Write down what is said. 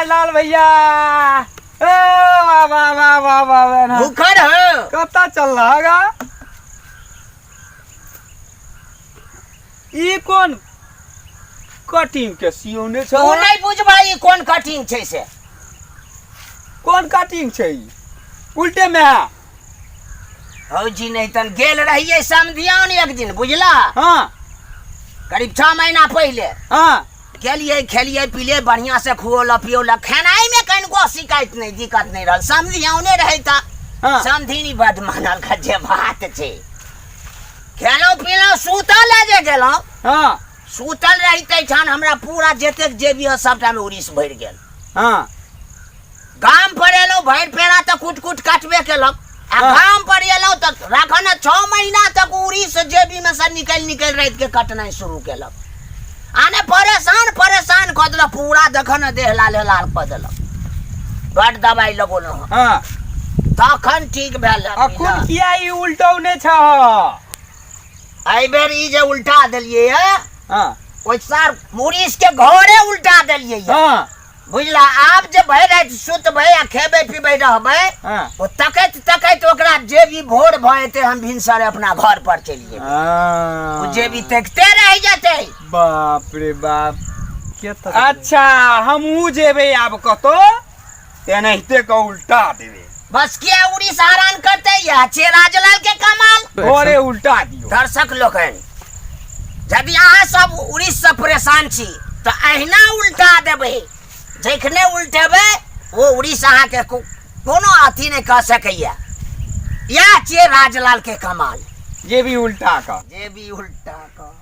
राजलाल भैया, ए वाह वाह वाह वाह वाह वाह। भूखड़ हो। कतऽ चल रहा गा? ई कोन कटिंग के सियौने छौ? तू नहि बुझबै ई कोन कटिंग छै से। कोन कटिंग छै ई? उल्टे में है। हौजी नहि तन गेल रहियै समधियान एक दिन, बुझला? हाँ। करीब 6 महीना पहिले। हाँ। गेलियै, खेलियै पिलियै, बढ़िआँ से खुऔलक पियौलक, खेनाइमे कनिको शिकायत नहि, दिक्कत नहि रहल। समधियौने रहै तऽ। हाँ। समधिनी बड मानल के जे बात छै। खेलहुँ पिलहुँ, सुतल लए जे गेलहुँ। हाँ। सुतल रही तैठान हमरा पूरा जतेक जेबी हँ सबटामे उड़ीस भरि गेल। हाँ। गाम पर एलहुँ, भरि पेड़ा तऽ कुट कुट काटबे केलक आ हाँ। गाम पर एलहुँ तऽ राखऽ ने 6 महीना तक उड़ीस जेबीमे से निकलि निकलि रातिके कटनाइ शुरू केलक आ ने परेशान परेशान कऽ देलक पूरा। देखऽ ने देह लाले लाल कऽ देलक। बड दबाइ लगौलहुँ हँ। हाँ। तखन ठीक भेल। अखुन किया ई उल्टौने छह? एहि बेर ई जे उल्टा देलियै ये, हाँ। ओहि सार मुरीस के घरे उल्टा देलियै ये। हाँ। बुझला, आब जे भरि राति सुतबै आ खेबै पीबै रहबै, हाँ। ओ तकैत तकैत ओकरा जे भी भोर भऽ जेतै, हम भिनसरे अपना घर पर चलि जेबै। हाँ। ओ जे भी तकिते रहि जेतै। बाप रे बाप। अच्छा, हमहूँ जेबै आब कतौ तेनाहिते के उल्टा देबै। बस, किया उड़ीस हरान करते? यह छे राजलाल के कमाल। घरे उल्टा दियौ। दर्शक लोकनि, यदि अहाँ सब उड़ीस से परेशान छी तऽ अहिना उल्टा देबै। जखने उल्टेबै, ओ उड़ीस अहाँके कोनो अथी नहि कऽ सकैया। इएह छियै राजलाल के कमाल। जे भी उल्टा कऽ जे भी उल्टा कऽ।